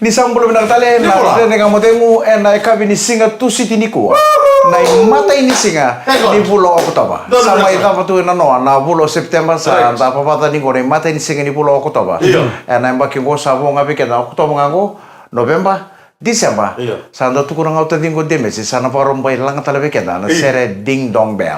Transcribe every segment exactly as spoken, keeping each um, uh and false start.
Ni sa bula vinaka tale na Dredre Ga Mo Cegu ena yakavi ni siga Tusiti nikua. Na imatai ni siga ni vula o Okotova. Sa mai cava tu ena noa na vula o Sepiteba, sa da vavaca ni qo na imatai ni siga ni vula o Okotova. Ena yabaki qo sa vo ga vei keda, Okotova ga qo, Noveba, Diseba. Sa da tukuna ga o taciqu Demesi, sa na vakarau bai laga tale vei keda na sere Ding Dong Bell.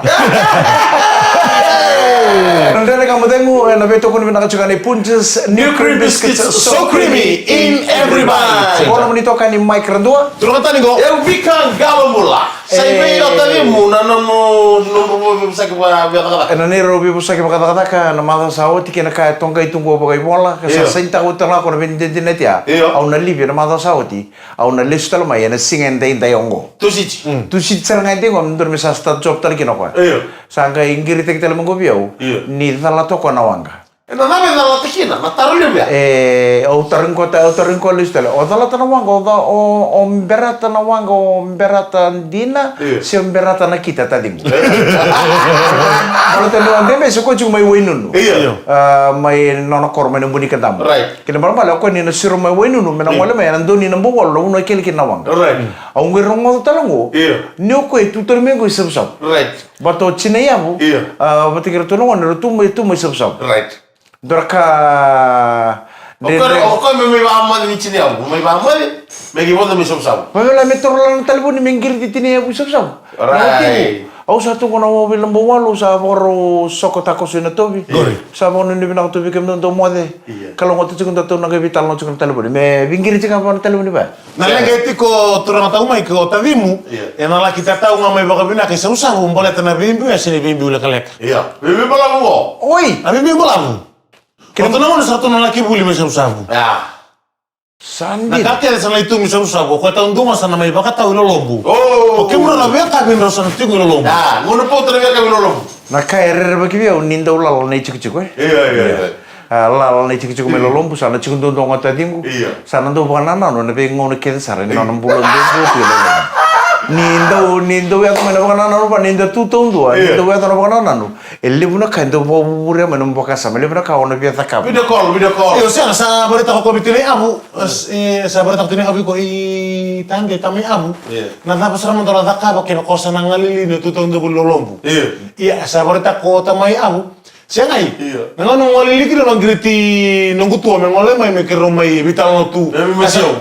Na Dredre Ga Mo Cegu ena veitokoni vinaka tiko ga ni Punjas New Cream Biscuits, so creamy in every bite. Qo na nomuni itokani Mike Radua. Turaga tani qo. E Vika Qalobula. Sa i vei o tacimu na nomu, nomu veivosaki vakacakacaka? Ena neirau veivosaki vakacakacaka na macawa sa oti kei na ka e toqai tu qo vakaivola, ka sa sainitaka oti tale ga ko na veidinadinati ya. Au na livi ena macawa sa oti. Au na lesu tale mai ena siga edaidai oqo. Tusiti. Tusiti sara ga edaidai oqo, me dodonu me sa start job tale kina o koya. Sa qai qiritaki tale mai qo vei au ni calata o koya na waqa. Ena cava e calata kina na taro levu ya? E, au tarogi koya, au tarogi koya lesu tale. O calata na waqa, o ca-, o, o berata na waqa, o berata dina se o berata na kita, taciqu? Baleta ni o Demesi o koya tiko mai Wainunu. A, mai nona koro mai na Bunikadamu. Kena ibalebale o koya ni na siro mai Wainunu me na gole mai, ena donu na Bauwalu na vanua e kele kina na waqa. Au qai rogoca tale qo ni o koya e tu tale mai qo i Savusavu. Baleta o Tinaiyavu, a, vata kei iratou na gone, era tu mai, tu mai Savusavu. Dua na ka. O koya, o koya me mai vakamaca ni Tinaiyavu, mai vakamaca me qai vodo mai Savusavu. Vavela me toro la na talevoni me qiriti Tinaiyavu i Savusavu. Au sa tu qo na wawa vei Bauwalu, au sa vakarau soko takoso i Natovi. Sa vakanuinui vinaka tu vei kemudou dau moce. Kalougata tiko, datou na qai veitalanoa tiko na talevoni. Me veiqiriti ga vua na talevoni vaya. Na leqa e tiko, turaga tau mai, ko tacimu, ena laki tatau ga mai vakavinaka i Savusavu baleta na veibiu, e sega ni veibiu lekaleka. Ia, veibiu balavu qo. Oi. Na veibiu balavu. Kena, o tou na gone sa tou na laki vuli mai Savusavu. Sa dina. Na ka kece sa na i tu mai Savusavu, o koya taudua ga sa na mai vakatau i Lolobu. O kemudrau na veiyakavi drau sa na tiko i Lolobu. Gona Pauta na veiyakavi i Lolobu. Na ka e rerevaki vei au ni dau lala na itikotiko, e? Ia, ia, ia. A, lala na itikotiko mai Lolobu, sa na tiko duadua ga o taciqu. Ia. Sa na dau vakanananu ena veigauna kece sara ni nona bula duadua tu e Lolobu. Ni dau, ni dau yaco mai na vakanananu, va ni da tu taudua, ni dau yaco na vakanananu. E levu na ka e dau vakavuvuri mai na nomu vakasama, e levu na ka o na via cakava. Video call, video call. Io, sega, sa vakaraitaka o koya vei Tinaiyavu. E, sa vakaraitaka o Tinaiyavu vei koya, i Tade, tamai Yavu. Na cava sara mada o na cakava kevaka o sa na galili ni o tu taudua voli Lolobu? Ia, sa vakaraitaka o tamai Yavu. Segai. Ia. Na gauna o galili kina, o na qiriti noqu tua me gole mai me keirau mai veitalanoa tu.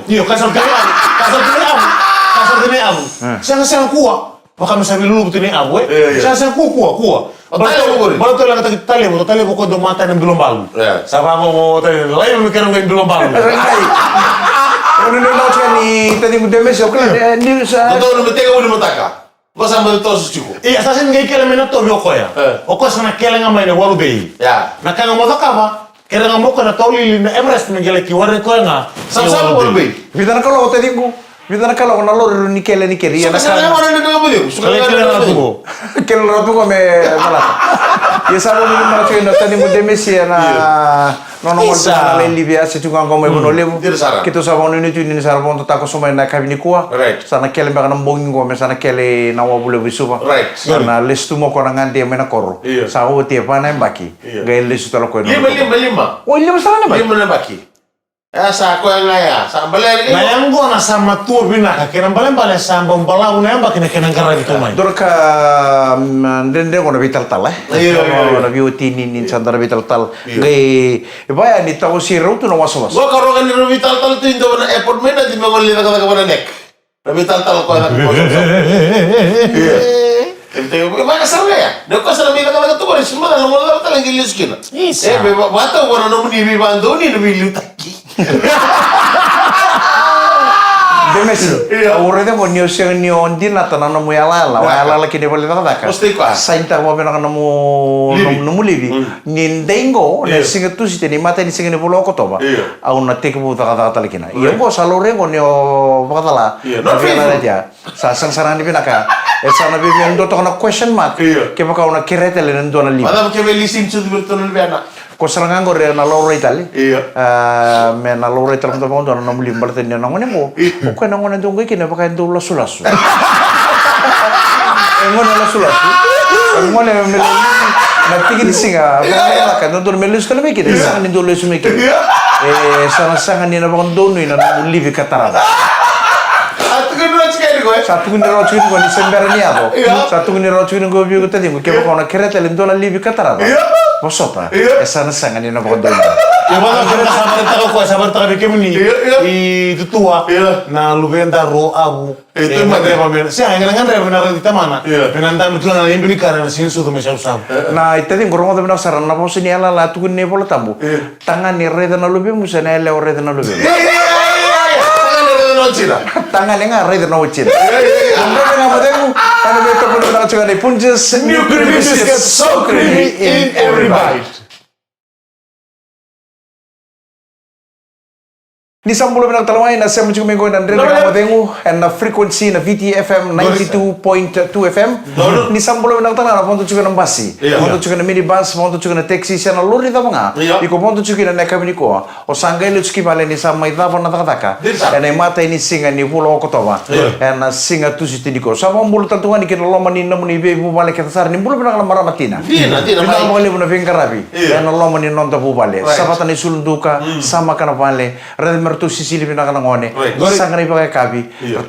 Io, ka sa Tinaiyavu. Ka sa Tinaiyavu. Ka sa Tinaiyavu. Sega, sega, kua. Vaka me sa veiluluvu tu ni avu, e? Ia, ia. Sa, sa kua, kua, kua. O Talevu qori. Bala tu e lagataki Talevu, o Talevu ko dau mata ena bilo balu. Ia. Sa vaka o Talevu, laiva me kena qai bilo balu. O ni na oca ni taciqu Demesi, o kila, e, ni sa. Dodonu me teka uli mataka. Ko sa mai toso tiko. Ia, sa sega ni qai kele mai na tovi o koya. E. O koya sa na kele ga mai na walu vei. Ia. Na ka ga mo cakava. Kere ga mo koya na taulili na Everest me qele ki ware koya ga. Sa, sa, walu vei. Vica na kaloko taciqu. Vica na kaloko na lori ni kele ni keri. Ia na ka. Kele, kele na tuko. Kele na tuko me malata. Ia sa vakanuinui vinaka tiko na taciqu Demesi ena nona gole tu na lai livi, a se tu ga qo mai Vanua Levu. Keitou sa vakanuinui tu ni sa na vodo takoso mai na yakavi nikua. Sa na kele beka na bogi qo me sa na kele na wavu levu i Suva. Sa na lesu tu mo koya na gade mai na koro. Sa oti e va na yabaki. Ia. Qai lesu tale o koya na lima, lima, lima. Oi, lima sara na yabaki. Lima na yabaki. E, sa koya ga ya, sa bale. Na yaqona sa matua vinaka, kena balebale sa bau balavu na yabaki na kena qaravi tu mai. Dua na ka, mm, dredre qo na veitalatala, e? Io, io, io. Na veiwatini ni sa da na veitalatala. Io. Qai, e vaya ni tawasi rau tu na wasawasa. Qo ka roka ni rau veitalatala tu i dua na airport mai na di me gole ni cakacaka vana nek. Na veitalatala koya caka koya. Ia. Kena tiko, vaka sara ga ya. Na koya sa na mai cakacaka tu qori, sima na gona cakacaka tale qai lesu kina. Isa. E, me va-, vatau vua na nomuni veivakadonui na veiliutaki. Demesi. Ia. Au raica qo ni o sega ni o dinata na nomu yalayala, o yalayala kina i vale ni cakacaka. Sainitaka vakavinaka nomu, nomu, nomu livi. Ni dai qo, na siga Tusiti, ni matai ni siga ni vula o Okotova. Ia. Au na tekivu cakacaka tale kina. Ia qo sa laurai qo ni o vakacala. Ia, na veiyalayalati ya. Sa sega sara ga ni vinaka. E sa na via dua toka na question mark. Ia. Kevaka au na kerea tale na dua na livi. Macava ke vei lisi ni sucu vei ratou na luvena. Ko sara ga qori na laurai tale. Ia. A, me na laurai tale mada vakadua na nomu livi baleta ni na gone qo. Ia. O koya na gone dau qai kina vaka e dau lasulasu. E gone lasulasu. E gone me na tiki ni siga. Ia, ia. Vaka e dodonu me lesu tale mai kina. Ia. Sega ni dau lesu mai kina. Ia. E sa na sega ni na vakadonui na nomu livi ka tarava. A tukuni rawa tiko yani qo, e? Sa tukuni rawa tiko yani qo ni se bera ni yaco. Io. Sa tukuni rawa tiko yani qo vei iko taciqu, kevaka o na kerea tale e dua na livi ka tarava. Io. Vosota. Io. E sa na sega ni na vakadonui. Io, vaka sa vakaraitaka o koya, sa vakaraitaka vei kemuni. Io, io. I tutua. Io. Na luvedaru o Avu. E, e, tu mate. Gadreva me, se, e, na gadreva me na raici tamana. Io. Me na dabe tu ga na ibe ni kara na siga ni sucu me savusavu. E. Na itaciqu, rogoca vinaka sara na vosa ni yalayala tukuni na iVola Tabu. Io. Tagane raica na luvemu, se na yalewa raica na luvemu. Io, io, io, io, io. Tagane raica na watina. Tagane ga raica na watina. Io, io, io. Na Dredre Ga Mo Cegu, ena veitokoni vinaka tiko ga nei Punjas. New creamy biscuit, so creamy in every bite. Ni sa bula vinaka tale mai na sema tiko mai qo ena Dredre Ga Mo Cegu, ena frequency na V T F M ninety-two point two F M. Ni sa bula vinaka tale ga na vodo tiko ena basi, vodo tiko ena minibus, vodo tiko ena taxi, se na lori cava ga. Io. Iko vodo tiko kina ena yakavi nikua. O sa qai lesu ki vale ni sa mai cava na cakacaka. Ena imatai ni siga ni vula o Okotova. Io. Ena siga Tusiti nikua. Sa vakabula tale tu ga yani ki na loma ni nomuni veivuvale kece sara. Ni bula vinaka na marama tina. Dina, dina, vinaka vakalevu na veiqaravi. Io. Ena loma ni noda vuvale. Right. Savata na isulu duka, samaka na vale, raica me ratou sisili vinaka na gone, saga na ivakayakavi,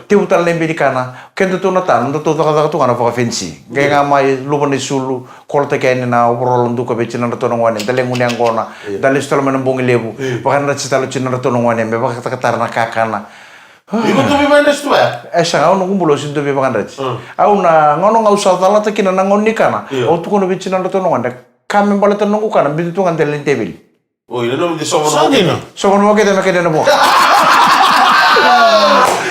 tevu tale na ibe ni kana, kedatou na ta, nodatou cakacaka tu ga na vakafenisi. Qai ga mai luva na isulu, kolotaki yani na overall duka vei tinadratou na gone, daliga ni yaqona, da lesu tale mai na bogi levu, vakadreti tale o tinadratou na gone, me vakatakatara na kakana. Iko tu veivakadreti tu ya? E sega, au noqu bula au sega ni tu veivakadreti. Au na gauna ga au sa calata kina na gauna ni kana, au tukuna vei tinadratou na gone, ka me baleta na noqu kana, biuta tu ga dela ni teveli. Oi, na nomu de sogo na. Sa dina. Sogo na kete na kete na vo.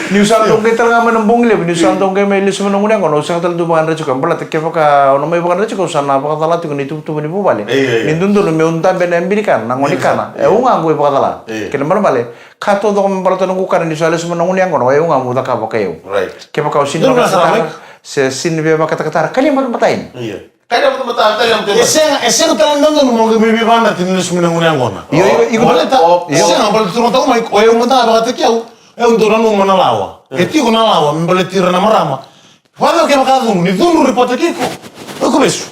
Niu sa dau qai tale ga mai na bogi levu, niu sa dau qai mai lesu mai na gunu yaqona, au sega tale dau vakadreti koya, baleta kevaka au na mai vakadreti koya, au sa na vakacala tiko na ituvatuva ni vuvale. Ni dodonu meu dabe na ibe ni kana, na gone ni kana. E au ga qo e vakacala. Kena ibalebale, ka taucoko me baleta na noqu kana, niu sa lesu mai na gunu yaqona, o yau ga meu cakava ka yau. Kevaka au sega ni vakatakatara, se sega ni vakatakatara, kalia matamata yani. Ka ena matamata, ka ena matamata. E sega, e sega tale na dodonu mo qai mai veivakadreti ni lesu mai na gunu yaqona. Io, io, io. Baleta, io. Sega, baleta tu na tau mai, o yau mada vakataki au, au dau nanuma na lawa. E tiko na lawa me baleti ira na marama. Vakacava kevaka cudru, ni cudru, ripotaki iko. O iko vesu.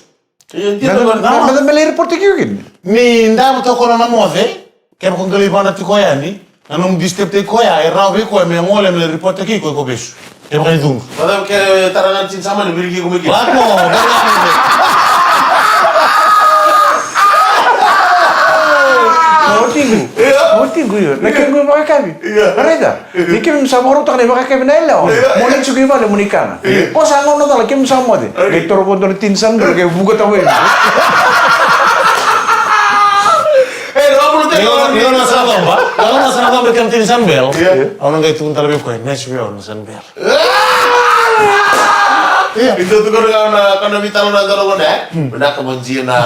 Io, dina. Me, me, me lai ripotaki iko kina. Ni davo toka na moce. Kevaka o qai lai vakadreti koya yani, na nomu disturb-taki koya, e rawa vei koya me gole me lai ripotaki iko, iko vesu. Kevaka e cudru. Vacava ke tara ga na tini sa mani, viriki iko mai kina. Lako, oti qo. Io. Oti qo io. Na kena qo vakayakavi. Io. Raica. Ni keimami sa vakarautaka na ivakayakavi na yalewa. Io. Mo na tiko i vale mo ni kana. Io. Ko sa gauna cala keimami sa moce. Io. Qai toro ko dua na tini sa mani, qai vuka tavoi. E, na vakabula tale. Ni gauna, ni gauna sa na cava, ni gauna sa na cava kena tini sa na bel. Io. Au na qai tukuna tale vei koya, nice vei au na sa na bel. Io. Ni dau tukuna ga na, ka na veitalanoa e dua na gone, e? Vinaka mo jina.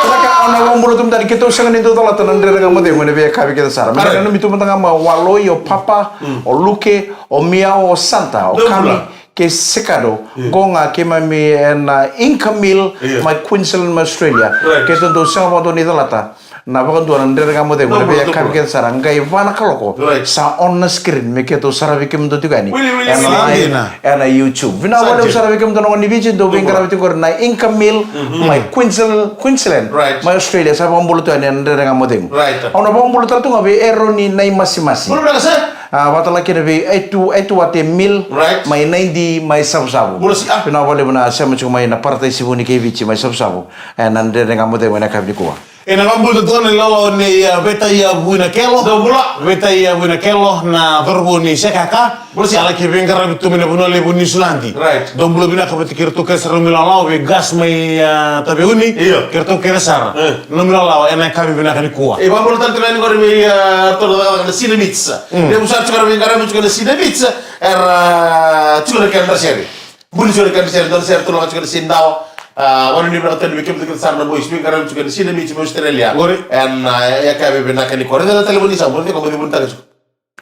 Vinaka, au na vakabula tu mada ni keitou sega ni dau calata na Dredre Ga Mo Cegu ena veiyakavi kece sara. Mada ni nanumi tu mada ga mai o Waloi, o Papa, o Luke, o Miao, o Santa, o Kami. Kei Sekado, qo ga keimami ena Inca Mill, mai Queensland, mai Australia. Right. Keitou dau sega vakadua ni calata na vakadua na Dredre Ga Mo Cegu ena veiyakavi kece sara, qai va na kaloko. Right. Sa on na screen me keitou saravi kemudou tiko yani. Wili, wili, wili. Ena, ena YouTube. Vinaka vakalevu sara vei kemudou na gone ni Viti, dou veiqaravi tiko qori na Inca Mill, mai Queensland, Queensland, mai Australia, sa vakabula tu yani ena Dredre Ga Mo Cegu. Right. Au na vakabula tale tu ga vei Eroni Naimasimasi. Bula vinaka sara. A, vakatale kina vei Aitu, Aituate Mill, mai Naidi, mai Savusavu. Vinaka vakalevu na sema tiko mai na Parataisi Vuni kei Viti, mai Savusavu. Ena Dredre Ga Mo Cegu ena yakavi nikua. Ena vakabula tu ga na ilawalawa nei, a, Vetaia Vuinakelo. Dou bula. Vetaia Vuinakelo, na cauravou ni Sekaka. Sa laki veiqaravi tu mai na vanua levu Niusiladi. Right. Dou bula vinaka vata kei iratou kece sara na nomu ilawalawa, vei Gas mai, a, Taveuni. Io. Kei iratou kece sara. E. Na nomu ilawalawa ena yakavi vinaka nikua. E, vakabula tale tu ga yani qori vei, a, ratou na cakacaka na Sina Meats. Mm. Levu sara tiko na veiqaravi tiko na Sina Meats. Era, a, tiko na kedra sere. Buli tiko na kedra sere, dua na sere turaga tiko na Sina Dawa. A, vakanuinui vinaka tale vei kemudou kece sara na boys veiqaravi tiko na Sina Meats mai Australia. Qori. Ena, a, yakavi vinaka nikua. Raica na talevoni sa, bula tiko, mo cibunitaka tiko.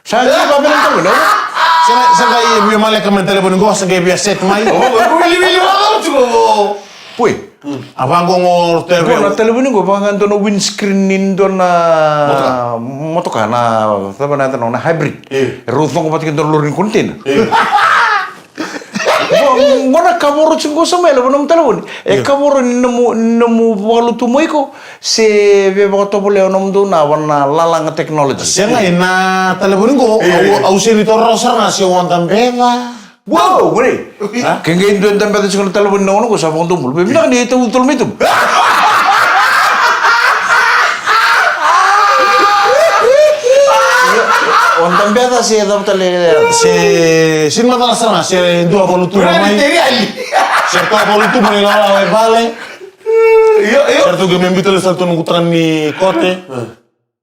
Sa qai vakavinaka tale mai, no? Sa, sa qai via maleka mai na talevoni qo, sa qai via set mai. O, o, o, wili, wili, wili, wili, wili. Pui. Hmm. A vaqo qo, qo na talevoni qo, vaka ga dua na windscreen ni dua na motoka, na, cava na yacana, na hybrid. E. Rau coqa vata kei dua na lori ni container. E. Qo, qo na kavoro tiko qo, Samuel, vua nomu talevoni. E kavoro ni nomu, nomu vakalutu mai iko, se via vakatovolea o nomudou na vua na lalaga technology. Sega, ena talevoni qo, au, au sega ni taura sara ga se o dabeca. Wow, gure. Ke qai dua e dabeca tiko na talevoni na gauna qo, sa vakadomobula. Vinaka ni tau tolu mai tu. O dabeca se cava tale? Se, se ni macala sara ga, se dua valutu mai. Se dua valutu mai lalawa e vale. Io, io. Se ratou qai mai biuta tale sa ratou noqu taga ni kote.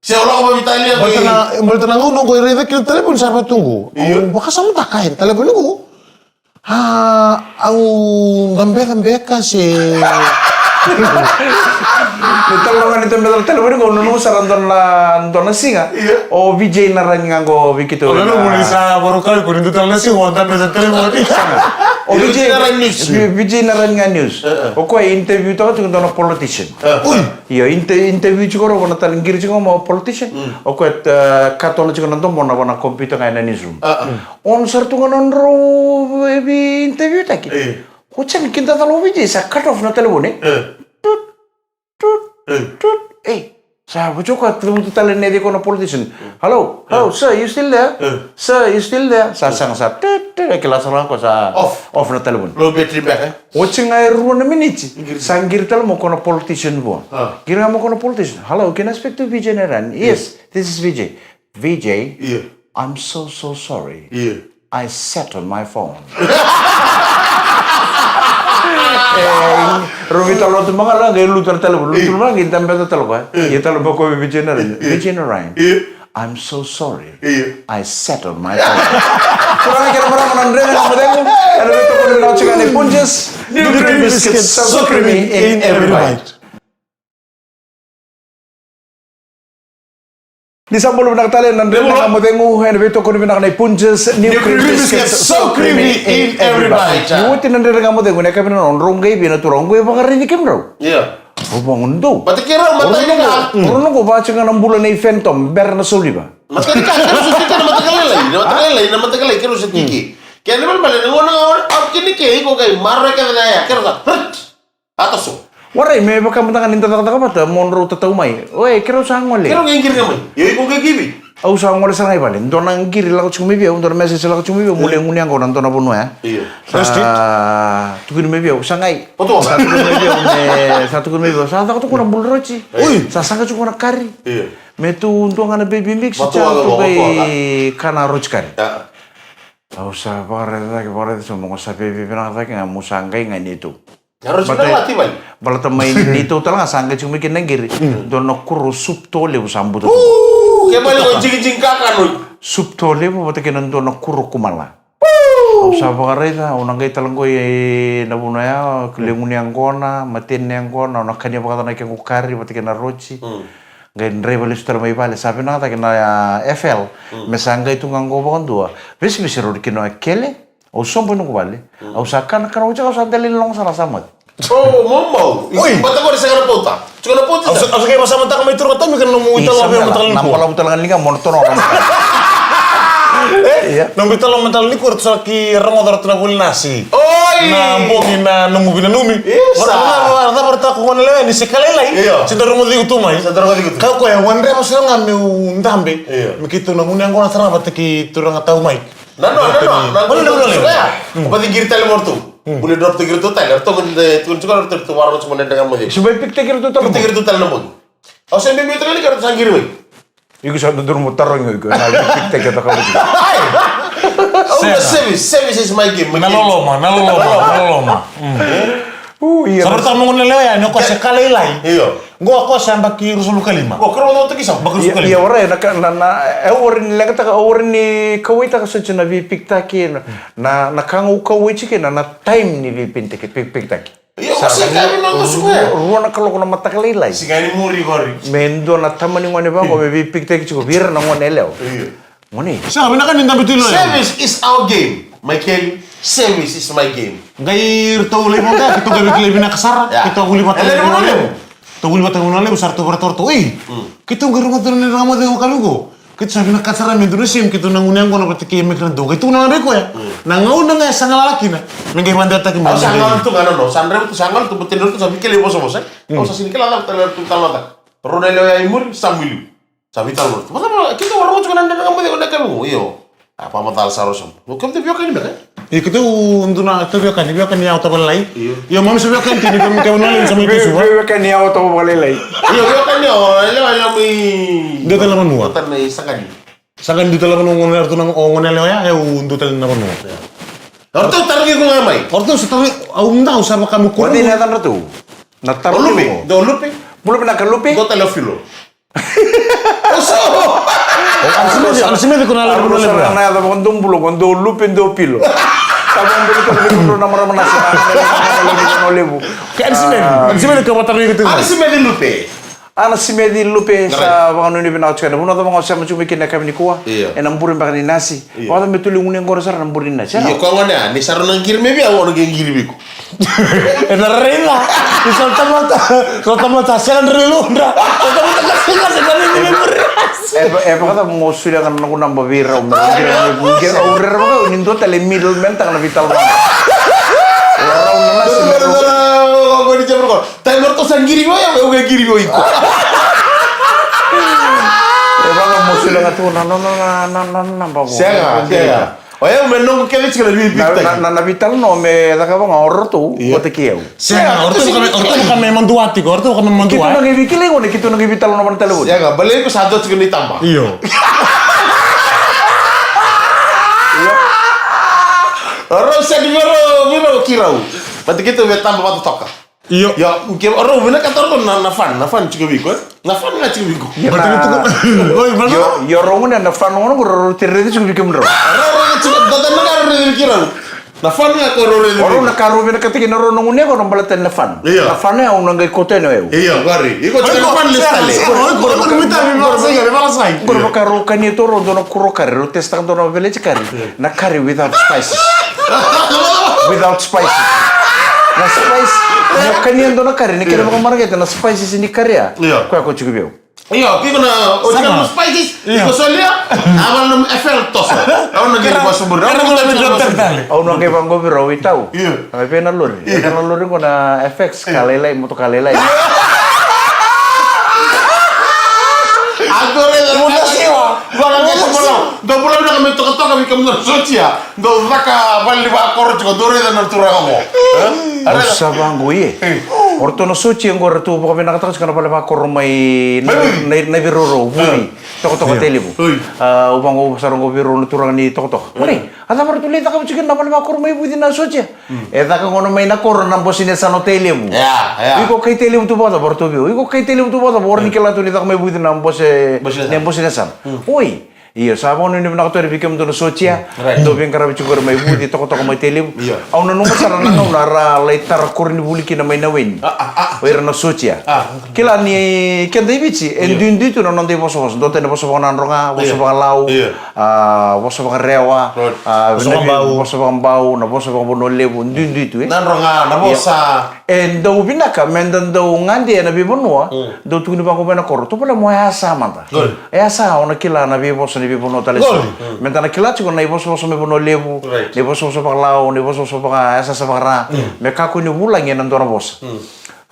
Se o lako vakaveitalia. Baleta na, baleta na gauna qo e raica kina talevoni sa vatuqu. Io. Au vakasamataka e talevoni qo. A, au dabeca beka se. Ni tale ga ni dabeca na talevoni qo, au nanuma sara dua na, dua na siga. Io. O V J Narain ga qo vei keitou. Au nanuma ni sa varau kali ko ni dua tale na siga o dabeca talevoni. O V J Narain News. V J Narain ga News. E, e. O koya e interview taka tiko dua na politician. E. Ui. Io, inte-, interview tiko rau vua na tale, qiri tiko mai o politician. Mm. O koya, e, katola tiko na domona vua na computer ga ena newsroom. A, a. Mm. Ono sara tu ga na nodrau, e, vei interview taki. E. O cega kina cala o V J sa cut off na talevoni. E. Tut, tut, e, tut. E. Sa vutsu koya, tu tale na cei ko na politician. Mm. Hello, hello, e, sir, you still there? E. Sir, you still there? Sa, e, sega, sa, tut, tut, e kila sara ga ko sa off. Off na talevoni. Low battery beka, e? Oti ga e rua na miniti. Qiri. Sa qiri tale mai ko na politician vua. A. Qiri ga mai ko na politician. "Hello, can I speak to V J Narain?" "Yes, this is V J." "V J, io, I'm so, so sorry. Io. I sat on my phone." E, rau veitalanoa tu mada ga, qai lutu na talevoni. Lutu mada ga, qai dabeca tale koya. Io. Ia tale mai ko V J Narain. Io. "V J Narain." Io. "I'm so sorry. Io. I sat on my phone." Turaga kei na marama, na Dredre Ga Mo Cegu, ena veitokoni vinaka tiko ga nei Punjas. New creamy biscuits, so creamy in every bite. Ni sa bula vinaka tale na Dredre Ga Mo Cegu, ena veitokoni vinaka nei Punjas. New creamy biscuits, so creamy in every bite. Ni oti na Dredre Ga Mo Cegu, na ka vinaka, drau qai vei na turaga qo e vakaraici kemudrau. Io. Au vakanuinui. Baleta keirau mataqali ka. Rau na qo vaka tiko ga na bula nei Phantom, bera na sauliva. Mataqali ka, keirau sa tiko na mataqali lailai, na mataqali lailai, na mataqali lailai, keirau sa tiko. Kena ibalebale, na gauna ga au kina ke, iko qai maroroya kece na yaya, keirau sa, rit! A toso. Warai, me vaka mada ga ni da cakacaka vata, mo drau tatau mai. Oi, keirau sa gole. Keirau qai qiri ga mai. Io, iko qai kivi. Au sa gole sara ga i vale. Dua na qiri lako tiko mai vei au, dua na message lako tiko mai vei au, mo lai gunu yaqona dua na vanua ya. Io. Sa tukuni mai vei au, sa qai. Sa tukuni mai vei au, me, sa tukuni mai vei au, sa caka tiko na bula roti. Oi. Sa saqa tiko na kari. Io. Me tu dua ga na baby mix, sa tu qai kana roti kari. Au sa vakaraica cake, vakaraica, sa moqo sa veivinaka cake ga, mo sa qai ga neitou. Baleta mai neitou tale ga sa qai tiko mai kina na qiri. Dua na kuro sup to levu sa buta tu. Ke mani ko jigijigi kakanoi. Sup to levu vata kei na dua na kuro kumala. Au sa vakaraica, au na qai tale qo i na vanua ya, kilai gunu yaqona, mateni yaqona, au na kania vakacava na kequ kari vata kei na roti. Qai draiva lesu tale mai vale, sa vinaka cake na, a, F L. Me sa qai tu ga qo vakadua. Vesivesi rau kina o Kele. Au sobu e noqu vale. Au sa kana, kana oti, au sa dela ni logo sara, sa mate. O, maumau. Oi. Bata qori sega na pauta. Tiko na pauta. Au sa, au sa qai vasamataka mai turaga Tami kei na nomu itala vei au na mataka ni kua. Na balavu tale ga ni liga mo na tono. E? Nomu itala mataka ni kua, ratou sa ki rogoca ratou na vuli nasi. Oi. Na bogi na nomu vinanumi. Isa. Vara, vara, vara, vara, vara, tako gone lewe ni se ka lailai. Io. Se da rogoci iko tu mai. Se da rogoci iko tu. Ka koya, au gadreva sara ga meu dabe. Io. Me keitou na gunu yaqona sara ga vata kei turaga Tau mai. Nanoa, nanoa, nanoa, nanoa, nanoa. Vata qiri tale mo ratou. Buli drop taki ratou tale, ratou qai tukuna tiko ratou, ratou vakarogo tiko mo Dredre Ga Mo Cegu. Se mai pick taki ratou tale. Pick taki ratou tale na bogi. Au se bibi tale ni ka ratou sa qiri mai. Iko sa dodonu mo tarogi iko, na pick taki ratou ka mo. Ai! Au na service, service is my game, my game. Na loloma, na loloma, na loloma. Sa varaitaka mo gone lewe yani, o koya se ka lailai. Io. Qo o koya sa yabaki ruasagavulu ka lima. Qo keirau vakacautaki sa yabaki ruasagavulu ka lima. Ia, warai, na ka, na, na, e, au warai ni leqataka, au warai ni kauwaitaka soti na veipikitaki, na, na, na ka ga au kauwai tiko kina, na, na time ni veipikitaki, pikitaki. Io, sa, o se ka ni na, na, rua na kaloko na mataka lailai. Siga ni muri qori. Me dua na tama ni gone vaqo, me veipikitaki tiko vei ira na gone yalewa. Io. Gone. Sa vinaka ni dabe tu i loya. Service is our game. Michael, service is my game. Qai ratou lai vaqo, keitou qai veikilai vinaka sara, keitou vuli vata na vanua levu. Keitou vuli vata na vanua levu, sa ratou varaitaka ratou, ei, keitou qai rogoca na Dredre Ga Mo Cegu wakavi qo. Keitou sa vinakata sara me dua na siga keitou na gunu yaqona vata kei Mike Radou. Keitou na gunu yaqona koya. Na gauna ga e sa galala kina me qai vakadeitaki mai. Au sa gauna tu ga na no, sa draiva tu, sa gauna tu, baleta ni ratou sa veikelei vosavosa. Au sa sega ni kila cava tale ratou talanoataka. Rau na yalewa ya i muri, sa muliu. Sa veitalanoa ratou. Vata, keitou a rogo tiko na dredre ga mai, o na kalugu, io. A, vakamacala sara o Samu. O kemudou veiwekani beka, e? Io, keitou dua na, keitou veiwekani, veiwekani yawa tavalai. Io. Io, mami sa veiwekani tini, keitou veiwekani yawa tavalai. Io, veiwekani yawa, lewa, lewa mai. Dua tale na vanua. Dua tale na i Saqani. Saqani dua tale na vanua, gone, o gone yalewa ya, au dua tale na vanua. O ratou tarogi iko ga mai. O ratou sa tarogi, au dau sa vaka me koro. Vati na yacadratou. Na tarogi. O Lupe, dua o Lupe. Bula vinaka Lupe. Dua tale o Filo. Oso! Ana simeci, ana simeci ko na levu, na levu. Na yaca vaka dou bula ko dou Lupe dou Pilo. Sa vaka dou Lupe dou na marama na sa na levu. Ke ana simeci, ana simeci ko vata ni kete. Ana simeci Lupe. Ana simeci Lupe sa vakanuinui vinaka tiko ena vanua cava ga o sema tiko mai kina yakavi nikua. Io. Ena bure beka ni nasi. Io. Vaka me tuli gunu yaqona sara na bure ni nasi. Io, ko gone a, ni sa rau na qiri mai vei au, au na qai qiri vei iko. Ena raica. Ni sa tamata, sa tamata sega na raica lodra. Sa tamata ka sega, sega ni ni muri. E, e vakacava mo solia ga na noqu naba vei rau me rau qiri mai vei au, au rere vaka au ni dua tale middleman taka na veitalanoa. Rau na nasi me rau. Taim o ratou sa qiri vei au, au qai qiri vei iko. E vaka mo solia ga tu na, na, na, na, na, na, na, naba vou. Sega, sega. O yau me noqu kece tiko na veitalanoa. Na, na, na, na veitalanoa me cakava ga o ratou, io, vata kei au. Sega, o ratou vaka me, o ratou vaka me madua tiko, o ratou vaka me madua. Keitou na qai veikilai gona, keitou na qai veitalanoa vaka na talevoni. Sega, baleta iko sa dua tiko na itaba. Io. Io. O rau sega ni vei rau, vei rau ki rau. Baleta keitou vei taba vata toka. Io. Io, ke o rau vinakata o rau na, na fan, na fan tiko vei iko, e? Na fan ga tiko vei iko. Io, na. Oi, baleta. Io, io, rau gone na fan gona ko rau te raici tiko vei kemudrau. Rau, rau tiko, dada na ka rau raici vei keirau. Na fan ga ko rau raici vei. O rau na ka rau vinakata kina rau na gunu yaqona baleta na fan. Io. Na fan ya au na qai kauta yani o yau. Io, qori. Iko tiko na fan lesi tale. Oi, oi, oi, oi, oi, oi, oi, oi, oi, oi, oi, oi. Qori vaka rau kania tu rau dua na kuro kari, rau testaka dua na village kari. Io. Na kari without spices. Without spices. Na spice, mo kania dua na kari, ni kena vakamareqeta na spices ni kari ya. Io. Koya ko tiko vei au. Io, tiko na, o tiko na spices, io, iko solia, a vale na F L toso. Au na qai vakasobu, au na qai vakasobu. Au na qai vaqo vei rau i tau. Io. Na vei na lori. Io. Na lori qo na F X, ka lailai, motoka lailai. Adore, adore. Vaka qai sobu. Dou bula vinaka mai Tokatoka vei kemudou na sotia. Dou caka vale ni vakoro tiko, dou raica na turaga qo. E? Au sa vaqo, ie. E. O ratou na sotia qo ratou vakavinakataka tiko na vale vakoro mai na, mai Vuni, na, na Naivirourou, Vuni. E. Tokatoka, e, Tailevu. Oi. A, au vaqo sara qo vei rau na turaga ni Tokatoka. E. Oi, a cava ratou lai cakava tiko na vale vakoro mai Vuni na sotia? Mm. E caka gona mai na koro na bose ni yasana o Tailevu. Ia, ia. Iko kai Tailevu tu vakacava, o ratou vei au. Iko kai Tailevu tu vakacava, o ratou ni kila tu ni caka mai Vuni na bose, bose ni yasana. Mm. Oi. Io, sa vakanuinui vinaka tu vei kemudou na sotia. Right. Dou veiqaravi tiko qori mai Vuni, Tokatoka, mai Tailevu. Io. Au nanuma sara na gauna ra lai tara koronivuli kina mai Naweni. A, a, a. O ira na sotia. A. Kila ni keda i Viti, e, io, duidui tu na noda ivosavosa. Dua tani na vosa vakaNadroga, vosa, io, vakaLau, io, a, vosa vakaRewa, right, a, vosa vaka-, vosa vakaBau, na vosa vakaVanualevu, duidui tu, e. Nadroga, na, io, vosa. E dau vinaka me da dau gade ena veivanua, mm, dau tukuni vaqo mai na koro. Tovolea mo yasa mada. Good. E yasa, o na kila na veivosa ni veivanua tale eso. Good. Mm. Me da na kila tiko na ivosavosa mai Vanualevu, right, na ivosavosa vakaLau, na ivosavosa vaka, yasayasa vakaRa. Mm. Me kakua ni vulagi ena dua na vosa. Mm.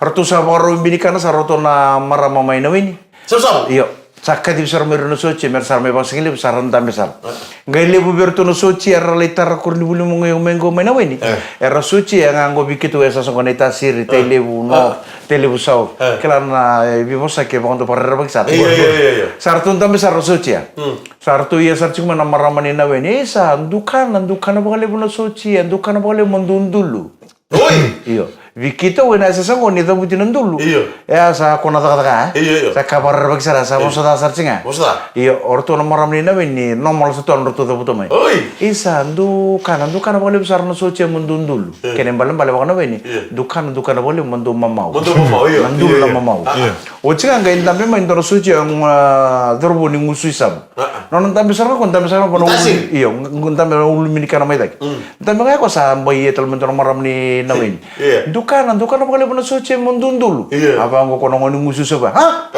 Ratou sa vakarau binikana sara o ratou na marama mai Naweni. Sausau. Io. Sa kacivi sara mai rau na sotia, me ra sara mai vakasigalevu, sa ra dabe sara. E. Qai levu vei ratou na sotia era lai tara koronivuli mai qo, mai qo mai Naweni. E. Era sotia ga qo vei keitou e sa soqo na iTasiri, e, Tailevu North, e, Tailevu South. E. Kila na, e, veivosaki e vakadua vakarerevaki sara. Io, io, io, io. Sa ratou dabe sara na sotia. Mm. Sa ratou ia sara tiko mai na marama ni Naweni. E sa dukana, dukana vakalevu na sotia, dukana vakalevu mo dou dulu. Oi! Io. Vei keitou ena yasayasa qo ni cavuti na dulu. Io. E a sa ko na cakacaka, e? Io, io. Sa ka vakarerevaki sara, sa, io, vosa ca sara tiko ga. Vosa ca. Io, o ratou na marama ni Naweni, normal sa tu na ratou cavuta mai. Oi! Isa, dukana, dukana vakalevu sara na sotia mo dou dulu. Io. Kena ibalebale vakaNaweni, io, dukana, dukana vakalevu mo dou mamau. Mo dou mamau, io. Na dulu, io, na mamau. A, a. Oti ga qai dabe mai dua na sotia, a, cauravou ni Gusu i Savu. A, a. Nona dabe sara ga ko, dabe sara ga ko na ulu, io, dabe na ulu minikana mai cake. Mm. Dabe ga ko sa bai ia tale mai dua na marama ni Naweni. Io. Dukana, dukana vakalevu na sotia mo dou dulu. Io. A vaqo ko na gone ni Gusu i Savu. Ha?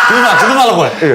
Tuga, tuga la ko. Io.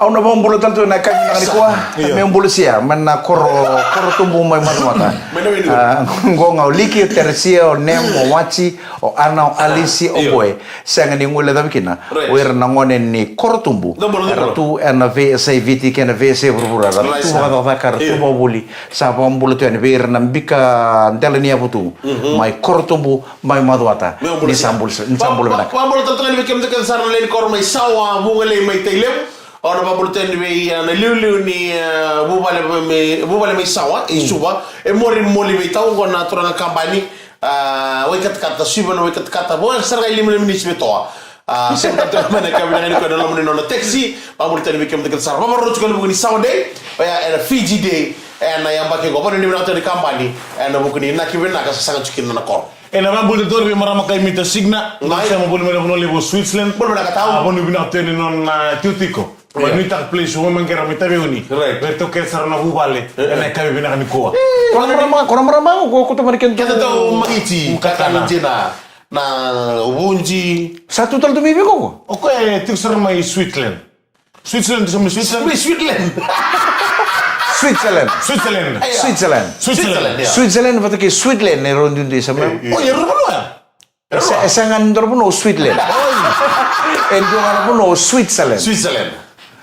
Au na vakabula tale tu ena yakavi vinaka nikua. Io. Meu bula sia mai na koro, koro tubu mai Macuata. Mai na wai ni koro. Ah, qo ga o Liki, o Teresia, o Nem, o Waji, o Ana, o Alisi, o Boe. Sega ni guilecavi kina o ira na gone ni koro tubu. Era tu ena veiyasai Viti kei na veiyasai vuravura. Era tu vakacakacaka, era tu vakavuli. Sa vakabula tu yani vei ira na bika dela ni yavu tu mai koro tubu, mai Macuata. Ni sa bula, ni sa bula vinaka. Vakabula tale tu ga yani vei kemudou kece sara na lewe ni koro mai Sawa, Vugalei mai Tailevu. Au na vakabula tu yani vei, ah, na liuliu ni, ah, vuvale mai, vuvale mai Sawa i Suva. E Mori Moli Veitau, qo na turaga kabani. Ah, Waikatakata, Suva na Waikatakata. Vo sara ga e lima na minisi me toa. Ah, sema tale tu mai na yakavi vinaka nikua ena loma ni nona taxi. Vakabula tu yani vei kemudou kece sara. Vakarorogo tiko ena vuku ni Sawa Day. Oya ena Fiji Day. Ena yabaki qo, vanuinui vinaka tu yani kabani ena vuku ni inaki vinaka sa saga tiko kina na koro. Ena vakabula tale tu vei marama kai Mita Signa. Mai. Sema bula mai na vanua levu o Switzerland. Bula vinaka tau. Ah, vanuinui vinaka tu yani nona, ah, tikotiko. Mai nuitaka place, ua mai qera mai Taveuni. Right. Vei ratou kece sara na vuvale ena yakavi vinaka nikua. Ko na marama, ko na marama, ko, ko tamani keda. Keda tou magiti, kakana, kakana dina, na vuji. Sa tu tale tu mai vei iko? O koya e tiko sara mai Switzerland. Switzerland, sa mai Switzerland. Mai Switzerland. Switzerland. Switzerland. Io. Switzerland. Switzerland, io. Switzerland vata kei Switzerland e rau duidui sa mai. Io, io. O, e rau vanua ya? E se-, e sega ni dua na vanua o Switzerland. E dua ga na vanua o Switzerland. Switzerland.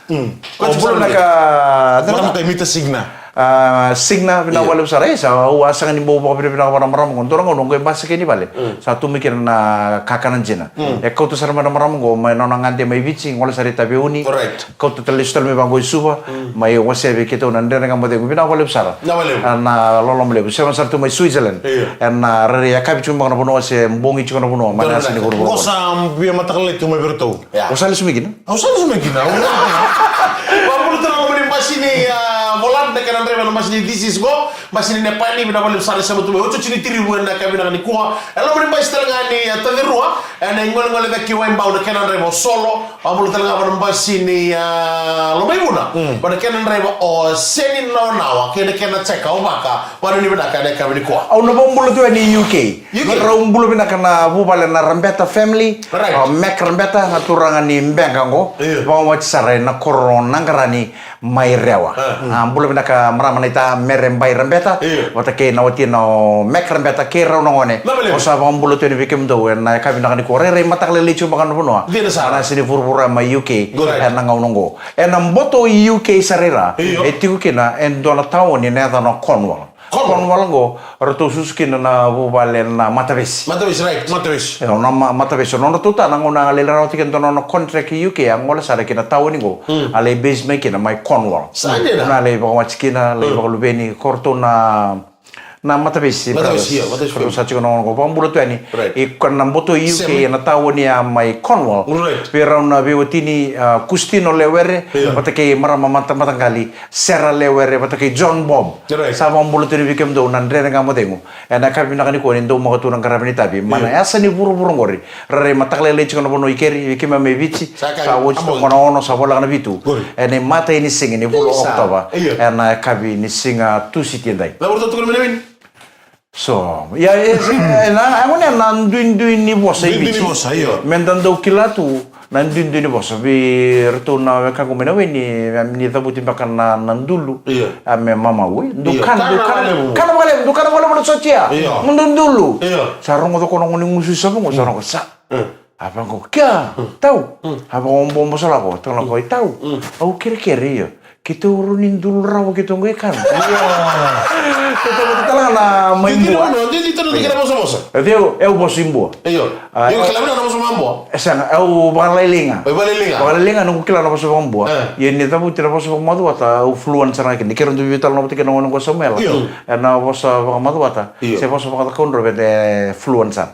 Mm. O bula vinaka. Marama kai Mita Signa. Ah, Signa, vinaka vakalevu sara. E sa, au a sega ni bau vakavinavinaka vua na marama qo. Dua na gauna qo e basika ni vale. Mm. Sa tu mai kina na kakana dina. Mm. E kauta sara mai na marama qo mai na nona gade mai Viti, gole sara i Taveuni. Alright. Kauta tale, lesu tale mai vaqo i Suva, mai wasea vei keitou na Dredre Ga Mo Cegu. Vinaka vakalevu sara. Vinaka vakalevu. Ena loloma levu. Sema sara tu mai Switzerland. Io. Ena rairai yakavi tiko beka na vanua se bogi tiko na vanua. Mai na yasa ni vuravura. Qo sa via mataka lailai tu mai vei iratou. Ia. O sa lesu mai kina? Au sa lesu mai kina. Au sa lesu mai kina. Vakabula tale na loma ni basi ni, ah, Volant, na kena draiva na basi ni This Is Go. Basi ni Nepali, vinaka vakalevu sara, sema tu mai. Otioti ni Tirivu ena yakavi vinaka nikua. E loma ni basi tale ga ni, ah, Tacirua. Ena igolegole cake i Waibau na kena draiva o Solo. Vakabula tale ga vua na basi ni, ah, Lomaivuna. Mm. Vua na kena draiva o Seni Nawanawa. Kei na kena jeka o Vaka. Vanuinui vinaka ena yakavi nikua. Au na vakabula tu yani i U K. U K. Rau bula vinaka na vuvale na Rabeta family. Right. O Mac Rabeta, na turaga ni Beqa qo. Io. Vakawati sara ena koro Naqarani. Mai Rewa. Ah. Ah, bula vinaka marama naita Mere Bai Rabeta. Io. Vata kei na watina o Mac Rabeta kei rau na gone. Vinaka vakalevu. Au sa vakabula tu yani vei kemudou ena yakavi vinaka nikua. Rairai mataka lailai tiko beka na vanua. Dina sara. Ena yasa ni vuravura mai U K. Good. Ena gauna qo. Ena boto i U K sara i ra. Io. E tiko kina e dua na taoni na yacana o Cornwall. Cornwall. Cornwall qo, ratou susu kina na vuvale na Matavesi. Matavesi, right. Matavesi. E, o na ma-, Matavesi. O nodratou ta na gauna a lai rawata kina dua na nona contract i U K, a gole sara ki na taoni qo. Mm. A lai base mai kina mai Cornwall. Sa dina. Na lai vakawati kina, lai vakaluveni, ko ratou na, na Matavesi. Matavesi, brothers. Io, Matavesi. Ratou sa tiko na gauna qo. Vakabula tu yani. Right. I ko na boto i U K, sema, ena taoni ya mai Cornwall. Right. Vei rau na veiwatini, ah, Kustino Lewere, io, vata kei marama mata-, mataqali. Sera Lewere vata kei John Bob. Right. Sa vakabula tu yani vei kemudou na Dredre Ga Mo Cegu. Ena yakavi vinaka nikua ni dou maka tu na qaravi ni tavi. Mai na yasa ni vuravura qori. Rairai mataka lailai tiko na vanua i keri, vei keimami mai Viti. Sa oti toka na ono, sa voleka na vitu. Qori. Ena imatai ni siga ni vula o Okotova. Io. Ena yakavi ni siga Tusiti edai. Cava ratou tukuna mai na wini? So, ia, e, e, na, e gone na duidui ni vosa i Viti. Duidui ni vosa, io. Meda dau kila tu na duidui ni vosa. Vei ratou na wekaqu mai na weni, ni cavuti beka na, na dulu. Io. A me mamau, e. Io. Dukana, kana dukana, vakalevu. Kana vakalevu, dukana vakalevu na sotia. Io. Mo dau dulu. Io. Sa rogoca ko na gone gusu i Sava qo, sa rogoca sa. Mm. A vaqo, kia, tau. Mm. A vaqo, bobo sa lako, tau lako, i tau. Mm. Au kerekere, io. Keitou rawa ni dulu rawa keitou qai kana. Keitou vata tale ga na mai Bua. Didi, didi, didi, didi, didi, vosa, vosa. E, au, au vosa i Bua. Io. A, io, kila vinaka na vosa mai Bua. E sega, au vakalailai ga. Oi, vakalailai ga. Vakalailai ga, noqu kila na vosa vakaBua. E. Ia ni cavuti na vosa vakamacuata, au fluent sara ga kina. Ni keirau dui veitalanoa vata kei na gone qo Samuela. Io. Ena vosa vakamacuata. Io. Se vosa vakacakaudrove, e fluent sara.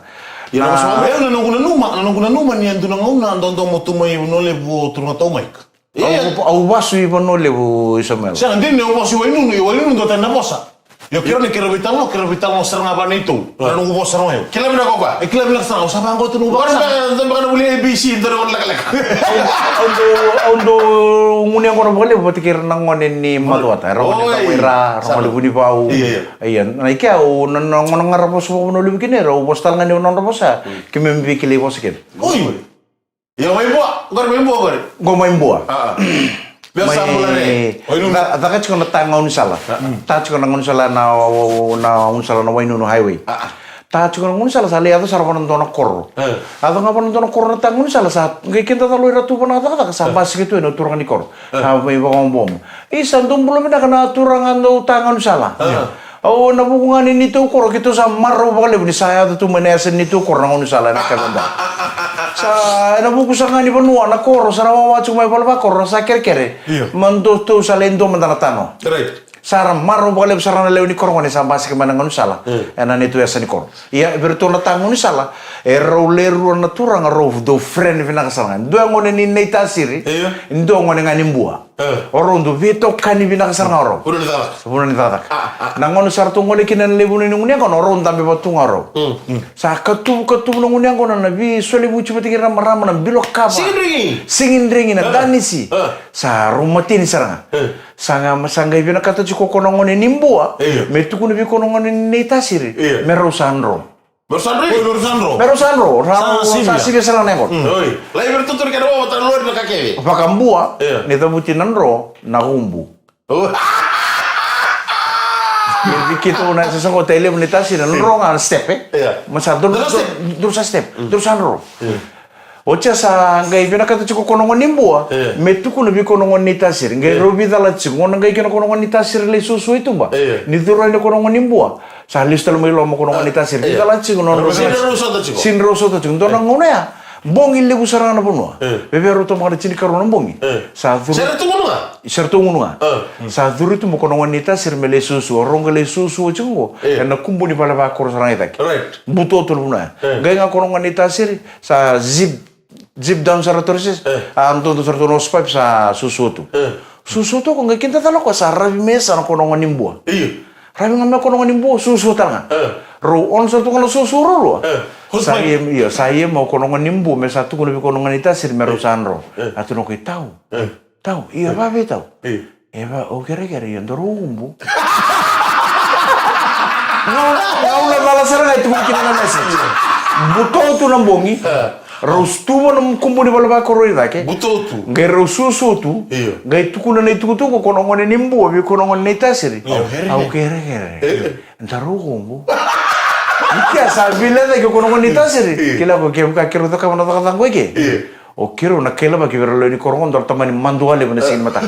Ia na vosa vakaBua. Na noqu nanuma, na noqu nanuma ni a dua na gauna a dodomo tu mai Vanua Levu o turaga tau Mike. Ia. Au, au vasu i Vanua Levu i Samuela. Sega, dina ni au vasu i Wainunu, i Wainunu dua tani na vosa. Io, keirau ni keirau veitalanoa, keirau veitalanoa sara ga vua neitou. A. Na noqu vosa sara ga o yau. Kila vinaka o koya. E kila vinaka sara ga, au sa vaqo tu noqu vosa. Qori beka, qori beka na vuli A B C, dua na gone lekaleka. Au, au dau, au dau gunu yaqona vakalevu vata kei ira na gone ni Macuata. Era gone ni Tauaira, era gone ni Vunivau. Io, io. Ia, na i kea au, na, na gauna ga ra vosa vakavanua levu kina era, au vosa tale ga ni nodra vosa. Mm. Keimami veikilai vosa kina. Oi. Io, mai Bua, qori mai Bua qori. Qo mai Bua. A, a. Via sa bula re. Mai, ca-, caka tiko na ta gaunisala. A, a. Ta tiko na gaunisala na, na gaunisala na Wainunu Highway. A, a. Ta tiko na gaunisala sa lai yaco sara vua na dua na koro. E. Yaco ga vua na dua na koro na ta gaunisala sa qai kidacala o ira tu vua na cakacaka sa basika tu ena turaga ni koro. E. Sa mai vakaobobo. Isa, dou bula vinaka na turaga dou ta gaunisala. A. Au, na vuku ga ni neitou koro, keitou sa marau vakalevu ni sa yaco tu mai na yasa ni neitou koro na gaunisala ena kavida. Sa, ena vuku sara ga ni vanua, na koro, sa ra wawa tiko mai valevakoro, sa kerekere. Io. Ma dou tou sa lai dua mada na tano. Right. Sa ra marau vakalevu sara na lewe ni koro gone sa basika mai na gaunisala. Mm. Ena neitou yasa ni koro. Ia, vei iratou na ta gaunisala, e rau le rua na turaga rau dau friend vinaka sara ga. Dua e gone ni Naitasiri, io, dua e gone ga ni Bua. E. O rau dau veitokani vinaka sara ga o rau. Vanua ni cakacaka. Vanua ni cakacaka. A, a. Na gauna sa ratou gole kina na lewe ni vanua ni gunu yaqona, o rau dabe vata tu ga o rau. Mm. Mm. Sa katuvu, katuvu na gunu yaqona, na veisolevuti vata kei ira na marama, na bilo kava. Sigidrigi. Sigidrigi, na danisi. A. Sa rau mateni sara ga. E. Sa ga, sa qai vinakata tiko ko na gone ni Bua. Io. Me tukuna vei ko na gone ni Naitasiri. Io. Me rau sa dro. Me rau sa dro. Oi, me rau sa dro. Me rau sa dro. Sa sivia. Sa sivia sara na yaqona. Mm. Oi. Lai vei iratou na kena wawa, ta lori na ka kece. Vakabua, io, ni cavuti na dro, na ubu. O. Ni keitou na yasa qo, Tailevu, Naitasiri, na dro ga na step, e? Io. Ma sa dro, dro sa step. Dro sa step. Mm. Dro sa dro. Io. Oti ya sa qai vinakata tiko ko na gone ni Bua, io, me tukuna vei ko na gone ni Naitasiri. Qai, io, rau veicala tiko. Gauna qai kina ko na gone ni Naitasiri lai suasua i tuba. Io. Ni curu yani ko na gone ni Bua. Sa lesu tale mai loma ko na gone ni Naitasiri. Io. Veicala tiko na nodra. Sega ni rau sota tiko. Sega ni rau sota tiko. Dua na gauna ya. Bogi levu sara ga na vanua. Io. Veve rau toka na tinikarua na bogi. Io. Sa curu. Sa ratou gunu ga? Sa ratou gunu ga. Io. Sa curu i tuba ko na gone ni Naitasiri me lai suasua. Rau qai lai suasua tiko qo. Io. Ena kubu ni valevakoro sara ga i cake. Right. Butobuto na vanua ya. Io. Qai ga ko na gone ni Naitasiri. Sa zip, zip down sara ratou, e. A, dodo sara ratou na hosepipe sa suasua tu. E. Suasua tu ko qai kidacala ko sa ravi me yasana ko na gone ni Bua. Io. Ravi ga me ko na gone ni Bua, suasua tale ga. E. Rau on sara tu ga na suasua rau rua. E. Sa ia, io, sa ia mai ko na gone ni Bua me sa tukuna vei ko na gone ni Naitasiri me rau sa dro. E. A tukuna ko i tau. E. Tau, ia, e, vavei tau. E. E va, au kerekere, ia, daru ubu. Gauna, gauna lala sara ga e tukuni kina na message. Butobuto na bogi. E. Rau stuva na kubu ni valevakoro i cake. Butobuto. Qai rau suasua tu. Io. Qai tukuna na itukutuku ko na gone ni Bua vei ko na gone ni Naitasiri. Au kerekere. Au kerekere. E. Daru ubu. Ike sa vila cake ko na gone ni Naitasiri. Io. Kila ko kemuni ka keirau cakava na cakacaka qo ike. Io. O keirau na kailavaki vei ira lewe ni koro qo, dua na tamani madua levu na siga ni mataka.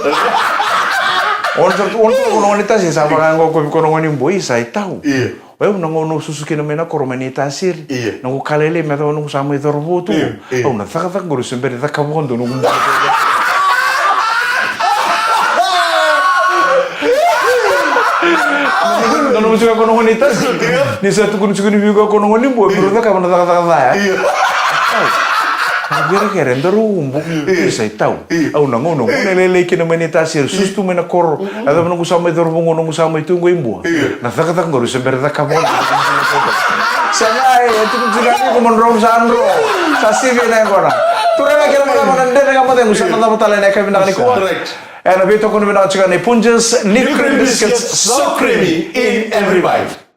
O na sa, o na sa, ko na gone ni Naitasiri sa vaka qo ko vei ko na gone ni Bua, isa, i tau. Io. O yau na gauna au susu kina mai na koro mai Naitasiri. Io. Noqu ka lailai me yacova noqu sa mai cauravou tu. Io, io. Au na cakacaka qori se bera ni cakava vakadua noqu bula. Na nomu tiko ko na gone ni Naitasiri. Io. Ni sa tukuni tiko ni vei koya ko na gone ni Bua, me rau cakava na cakacaka ca ya. Io. Au kerekere, daru ubu. Io. Isa, i tau. Io. Au na gauna, gauna lailai kina mai Naitasiri, susu tu mai na koro. Yacova noqu sa mai cauravou, noqu sa mai tu qo i Bua. Io. Na cakacaka qori se bera cakava. Sa qai, e tukuni tiko ni ko mo dro, sa dro. Sa sivia na yaqona. Turaga kei na marama, na Dredre Ga Mo Cegu, sa na cava tale ena yakavi vinaka nikua. Right. Ena veitokoni vinaka tiko nei Punjas, Live Cream Biscuits, so creamy in every bite.